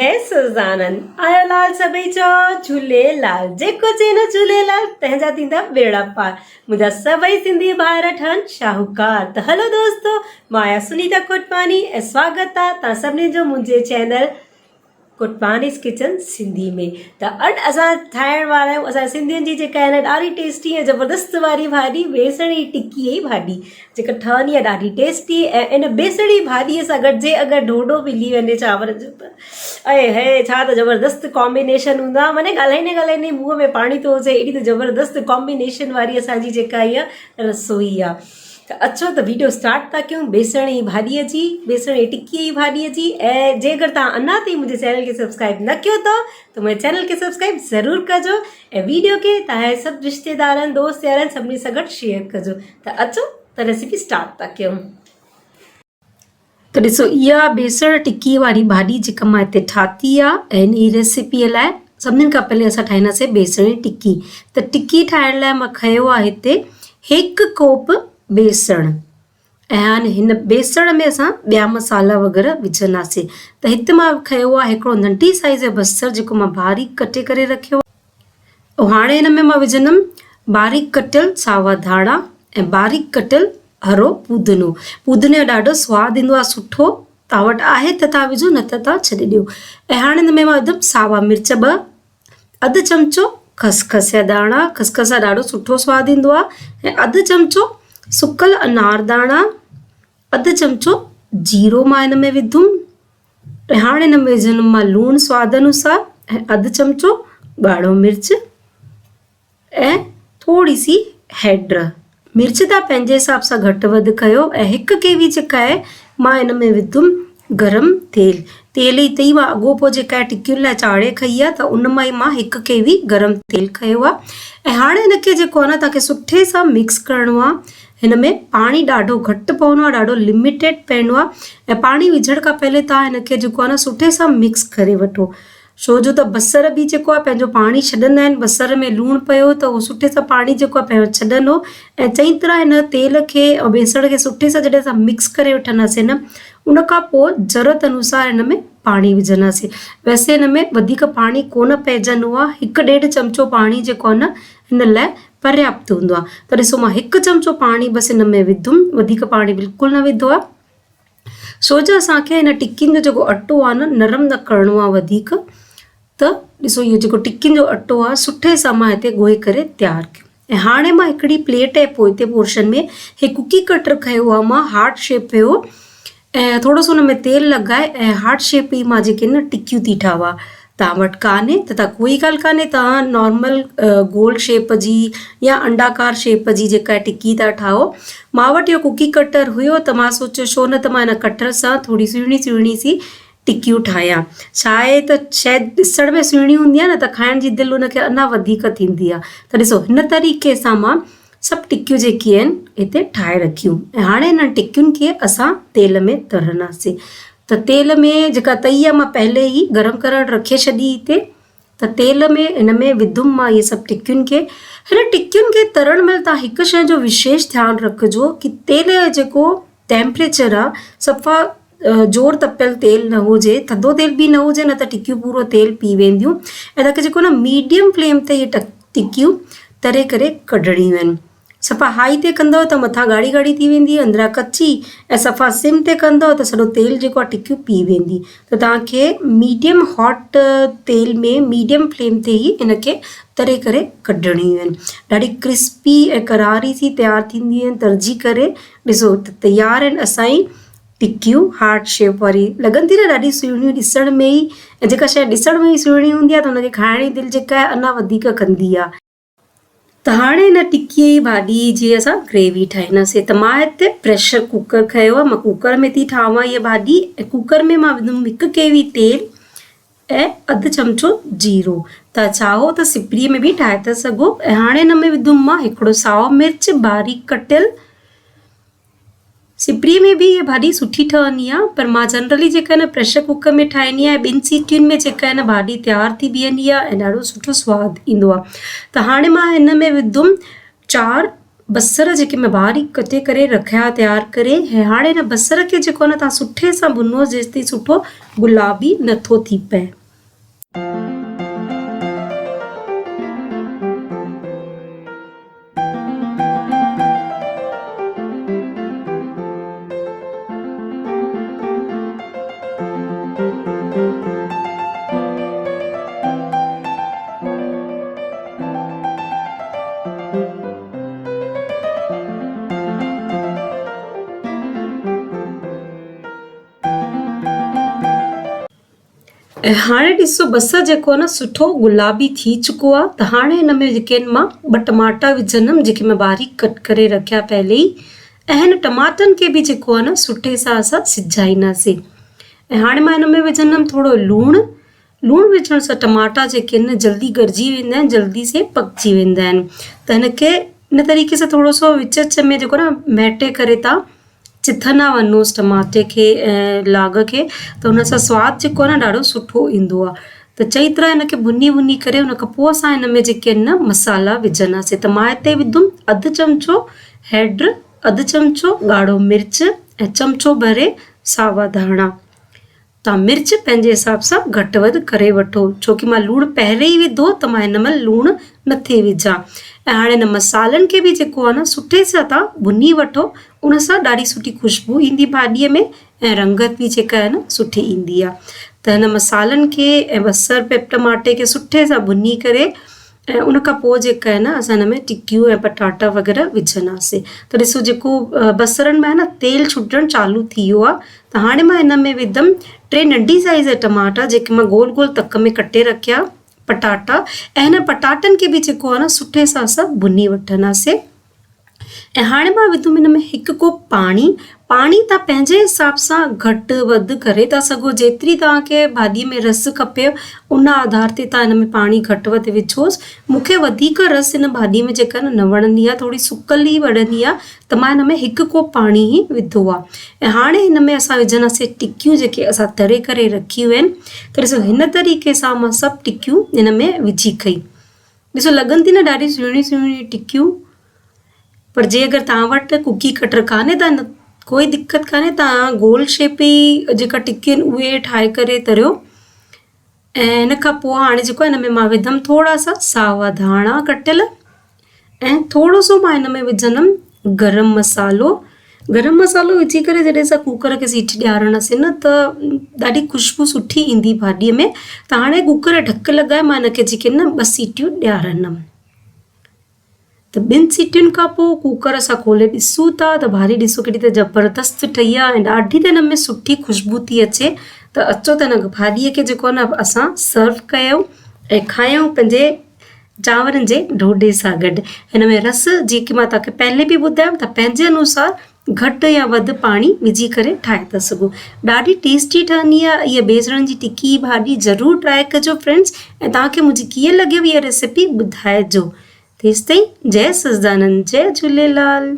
جئي سوزانن آيو لال سڀئي چئو جهوليلال جيڪو چئي نه جهوليلال تنهن جا ٿيندا ٻيڙا پار منهنجا سڀئي سنڌي ڀائر ٺهن شاهوڪار ته هلو دوستو مان آهيان سنيتا ڪوٽواڻي ۽ سواگت آ توهان سڀني جو منهنجي چينل ڪوٽواڻيز ڪچن سنڌي ۾ ته اڄ اسان ٺاهڻ وارا آهيون اسان سنڌين جي جيڪا آهي نه ڏاڍي ٽيسٽي ۽ زبردست واري ڀاڄي بيسڻ جي ٽڪي جي ڀاڄي جيڪا ٺهندي آهي ڏاڍي ٽيسٽي ۽ ان بيسڻي ڀاڄيء سان گڏ جي اگر ڍوڍو ملي وڃي چانور جو ته اي هي ڇا ته زبردست ڪامبينيشن هوندو آهي معني ڳالهائيندي ڳالهائيندي منهن ۾ پاڻي ٿو اچي ايڏي ته زبردست ڪامبينيشن واري اسان جي جيڪا اها رسوئي آهي ته اچو ته ويڊيو اسٽارٽ ٿا ڪيون بيسڻ جي ڀاڄيء جي بيسڻ جي ٽڪي جي ڀاڄيء جي ۽ جي اگر توهان اڃا تائين منهنجي چينل کي سبسڪرائب نه ڪيو اٿو ته منهنجي چينل کي سبسڪرائب ضرور ڪجو ۽ ويڊيو کي توهان جي سڀ رشتيدارن دوست يارن سڀني سان گڏ شيئر ڪجو ته اچو ته ريسيپي اسٽارٽ ٿا ڪيون. ته ڏسو اها بيسڻ ٽڪي واري ڀاڄي جيڪا مان هتي ٺاهي آهي ۽ ان ريسيپي لاء سڀني کان پهرين اسان ٺاهينداسين بيسڻ جي ٽڪي ته ٽڪي ٺاهڻ لاء مان کنيو آهي هتي هڪ ڪوپ بيسڻ ۽ هاڻي هن بيسڻ ۾ اسان ٻيا مصالحا وغيره وجهنداسين ته هتي مان کنيو آهي هڪڙو ننڍي سائيز جو بصر جيڪو مان باريڪ ڪٽي ڪري رکيو آهي. هاڻي هن ۾ مان وجهندم باريڪ ڪٽيل ساوا ڌاڻا ۽ باريڪ ڪٽيل هرو پودنو. پودني جو ڏاڍو سواد ايندو آهي سٺو. توهان وٽ آهي ته توهان وجهو نه ته توهان ڇڏي ڏيو. ۽ هاڻي هن ۾ مان وجهندم ساوا مرچ ٻه، اڌ چمچو خسخس جا داڻا، خسخس سان ڏاڍو سٺو سواد ايندو آهي ۽ اڌ چمچو سڪل انار داڻا، اڌ چمچو جيرو مان هن ۾ وڌم. ۽ هاڻي هن ۾ وجهندم مان لوڻ سواد انوسار ۽ اڌ چمچو ڳاڙهو مرچ ۽ ٿوري سي هيڊ. مرچ توهان پنهنجي حساب سان گهٽ وڌ ڪيو ۽ هڪ ڪيوي جيڪا آهي مان هن ۾ وڌم گرم تيل. تيل جي تئي مان اڳو پوء جيڪا آهي ٽڪين لاء چاڙهي کنئي آهي ته ان مان ئي مان هڪ ڪيوي گرم تيل کنيو آهي ۽ هاڻي هن کي جيڪو آهي نه توهان کي سٺي سان مڪس ڪرڻو آهي. هن ۾ پاڻي ڏاڍو گهٽ پوندو آهي ڏاڍو لميٽيڊ پوندو آهي ۽ پاڻي وجهڻ کان پهلي توهان هن کي جيڪو آهي نه سٺي سان مڪس ڪري وٺو ڇو جو ته بصر به جيڪو آهي پنهنجو پاڻي ڇڏندا آهن بصر ۾ لوڻ پيو ته اهو سٺي سان پاڻي جيڪو آهي پنهنجو ڇڏندو ۽ چڱي طرح هن تيل کي ۽ بيسڻ کي سٺي سان جڏهن اسان مڪس ڪري وٺنداسين نه ان کان پوء ضرورت انوسار هن ۾ پاڻي وجهنداسين ويسي هن ۾ وڌيڪ پاڻي ڪونه پئجندو آهي هڪ ڏيڍ چمچو پاڻي جيڪو آهي نه هن لاء پرياپت هوندو آهي ته ڏسو مان هڪ چمچو پاڻي بس هن ۾ وڌم وڌيڪ پاڻي بلڪل نه وڌو آهي ڇو جو اسانکي هن ٽڪين جو جيڪو اٽو آهي نه نرم نه ڪرڻو آهي وڌيڪ ته ڏسو اهو جيڪو ٽڪين جو اٽو آهي سٺي سان مان هتي ڳوهي ڪري تيار ڪيو ۽ هاڻي مان هڪڙي پليٽ ۽ پوئتي پورشن ۾ هي ڪوڪي ڪٽر کنيو آهي مان هارٽ شيپ جو ۽ ٿورو سو ان ۾ تيل لڳائي ۽ هارٽ شيپ جي مان جيڪي نه ٽڪيون ٿي ٺاهيان توهان وٽ ڪانهي ته توهان ڪوئي ڳالهه ڪانهي توهان نارمل گول شيپ جي يا انڊاڪار شيپ جي جيڪا ٽڪي ٿا ٺاهو مان وٽ اهو ڪوڪي ڪٽر هيو ته مان سوچيو ڇو نه ته مان هن ڪٽر سان ٿوري سهڻي سهڻي سي ٽڪيون ٺاهيان ڇا آهي ته شيء ڏسڻ ۾ سهڻي هوندي آهي نه ته کائڻ جي دل ان کي اڃا وڌيڪ ٿيندي آهي ته ڏسو هن طريقي سان مان سڀ ٽڪيون جيڪي آهن هتي ٺاهي رکيون ۽ هاڻي انهن ٽڪين کي اسان تيل ۾ ترنداسين ته تيل ۾ جيڪا تئي آهي مان پهلي ئي گرم ڪرڻ رکي ڇڏي هتي ته تيل ۾ هن ۾ وڌم مان اهي سڀ ٽڪين کي هن ٽڪين کي ترڻ مهل توهان هڪ شيء جو وشيش ڌيان رکجو ڪي تيل جو جيڪو ٽيمپريچر آهي صفا زور تپيل تيل نه هجي ٿڌو تيل به نه هجي نه ته ٽڪيون پورو تيل پي وينديون ۽ توهان کي جيڪو نه ميڊيم فليم تي اهي ٽڪيون تري ڪري ڪڍڻيون آهن صفا هائي تي ڪندؤ ته مٿان ڳاڙهي ڳاڙهي ٿي ويندي اندران ڪچي ۽ صفا سم تي ڪندؤ ته سڄو تيل جيڪو آهي ٽڪيون پي ويندي ته توهان کي ميڊيم هاٽ تيل ۾ ميڊيم فليم تي ئي ان کي تري ڪري ڪڍڻيون آهن ڏاڍي ڪرسپي ۽ ڪراري ٿي تيار ٿينديون آهن ترجي ڪري ڏسو ته تيار آهن اسان جي ٽڪيون هارٽ شيپ واري لڳن ٿي نه ڏاڍي سهڻيون ڏسڻ ۾ ئي ۽ جيڪا شيء ڏسڻ ۾ ئي سهڻي هوندي آهي ته ان کي کائڻ جي دل جيڪا آهي اڃا وڌيڪ ڪندي آهي. ته هاڻي هن ٽڪيء جي ڀاڄي جي اسان گريوي ٺاهينداسين ته مان هتي پريشر ڪوڪر کنيو آهي مان ڪوڪر ۾ ٿي ٺاهيان هيء ڀاڄي ۽ ڪوڪر ۾ مان وڌم هڪ ڪيوي تيل ۽ اڌ چمچو جيرو توهان چاهو ته سپريء ۾ به ٺاهي ٿا سگهو ۽ هاڻي هن ۾ وڌم مان هڪڙو سائو مرچ باريڪ ڪٽيل سپريء ۾ به اها ڀاڄي سٺي ٺهندي آهي پر مان جنرلي جيڪا آهي نه پريشر ڪوڪر ۾ ٺاهيندي آهيان ٻن سيٽين ۾ جيڪا آهي نه ڀاڄي تيار ٿي بيهندي آهي ۽ ڏاڍو سٺو سواد ايندو آهي ته هاڻي مان هن ۾ وڌم چار بصر جيڪي مان باريڪ ڪٽي ڪري رکيا تيار ڪري ۽ هاڻي هن بصر کي جيڪو آهي نه توهان سٺي سان ڀنو جيستائين سٺو گلابي نٿو ٿي پئي. ۽ هاڻي ڏسو بصر جيڪو آهي نه سٺو گلابي ٿي چڪو آهي ته هاڻي هن ۾ جيڪي آهن مان ٻه ٽماٽا وجهندم جيڪي مان باريڪ ڪٽ ڪري رکيا پهلي ئي ۽ هن ٽماٽن کي به جيڪو آهي نه سٺي سان اسان سجهائينداسين ۽ هاڻي مان هن ۾ وجهندم ٿورو لوڻ لوڻ وجهڻ سان ٽماٽا جيڪي آهن نه جلدي ڳرجي ويندا آهن جلدي سي پڪجي ويندا آهن ته هن کي ان طريقي سان ٿورو سو وچ وچ ۾ جيڪو آهي نه مهٽي ڪري تان چٿندا وڃوس ٽماٽي کي ۽ لاڳ کي ته ان سان سواد جيڪو آهي نه ڏاڍو سٺو ايندو آهي ته چڱي طرح ان کي ڀڃي ڀڃي ڪري ان کان پوء اسان ان ۾ جيڪي آهن نه مصالحا وجهنداسين ته مان هتي وڌم اڌ چمچو هيڊ اڌ چمچو ڳاڙهو مرچ ۽ چمچو ڀري ساوا ڌاڻا توهان مرچ پنهنجي حساب سان گهٽ وڌ ڪري وٺو ڇو ڪي مان لوڻ پهرين ئي وڌو ته مان هن مهل لوڻ نٿي وجهان ۽ هاڻي هن مصالحن کي به جيڪو آهي نه سٺي سان توهان ڀڃي وٺو ان سان ڏاڍي سٺي خوشبو ايندي ڀاڄيء ۾ ۽ رنگت به جيڪا آهي نه سٺي ايندي آهي ته هن مصالحن کي ۽ بصر ٽماٽي کي سٺي سان ڀڃي ڪري ۽ ان کان پوء جيڪا آهي نه اسان هن ۾ ٽڪيون ۽ پٽاٽا وغيره وجهنداسين ته ڏسو جيڪو بصرن مان آهي نه تيل ڇٽڻ چالو ٿي ويو آهي ته هاڻي مان هن ۾ وڌم ٽي ننڍي سائيز جا ٽماٽا جيڪي مان گول گول تڪ ۾ ڪٽي رکيا پٽاٽا ۽ هن پٽاٽن کي به جيڪو آهي نه سٺي سان اسان ڀڃي وٺنداسين. ۽ هاڻي مان وڌم ان ۾ هڪ ڪوپ پاڻي، پاڻي توهان پنهنجي حساب سان گهٽ وڌ ڪري ٿا سگهو جيتري توهان کي ڀاڄي ۾ رس کپي ان آڌار تي توهان ان ۾ پاڻي گهٽ وڌ وجهوس مون کي وڌيڪ رس ان ڀاڄي ۾ جيڪا نه وڻندي آهي ٿوري سڪل ئي وڻندي آهي ته مان ان ۾ هڪ ڪوپ پاڻي ئي وڌو آهي ۽ هاڻي هن ۾ اسان وجهنداسين ٽڪيون جيڪي اسان تري ڪري رکيون آهن ته ڏسو هن طريقي سان مان سڀ ٽڪيون ان ۾ وجهي کئي ڏسو لڳن ٿي نه ڏاڍي سهڻيون سهڻيون ٽڪيون پر جي اگر توهان وٽ ڪوڪي ڪٽر ڪانهي ته نه ڪوئي دقت ڪانهي توهان گول شيپ ئي جيڪا ٽڪيون آهن اهي ٺاهي ڪري تريو ۽ ان کان پوء هاڻي جيڪو آهي ان ۾ مان وڌم ٿورا سا ساوا ڌاڻا ڪٽيل ۽ ٿورو سو مان ان ۾ وجهندم گرم مصالحو گرم مصالحو وجهي ڪري جڏهن اسان ڪوڪر کي سيٽي ڏيارڻاسين نه ته ڏاڍي خوشبو سٺي ايندي ڀاڄيء ۾ ته هاڻي ڪوڪر جو ڍڪ لڳائي مان هن کي جيڪي نه ٻه سيٽيون ڏيارندم ته ٻن سيٽين کان پوء ڪوڪر اسان کولي ڏسون ٿا ته ڀاڄي ڏسو ڪيڏي ته زبردست ٺهي آهي ۽ ڏاڍي ته هن ۾ سٺي خوشبو ٿي اچي ته اچو ته هن ڀاڄيء کي جيڪو آهي نه اسان سرو ڪيون ۽ کايون پنهنجي چانورن جي ڍوڍي سان گڏ هن ۾ رس جيڪي مان توهان کي پهلي به ٻڌايم ته پنهنجي انوسار گهٽ يا وڌ پاڻي وجهي ڪري ٺاهي ٿا سگهو ڏاڍي ٽيسٽي ٺهندي آهي اها بيسڻ جي ٽڪي ڀاڄي ضرور ٽرائي ڪجو فرينڊس ۽ توهان کي منهنجي ڪيئن لڳي اها ريسيپي ٻڌائجو تيستائين جئي سچدانند جئي جهوليلال.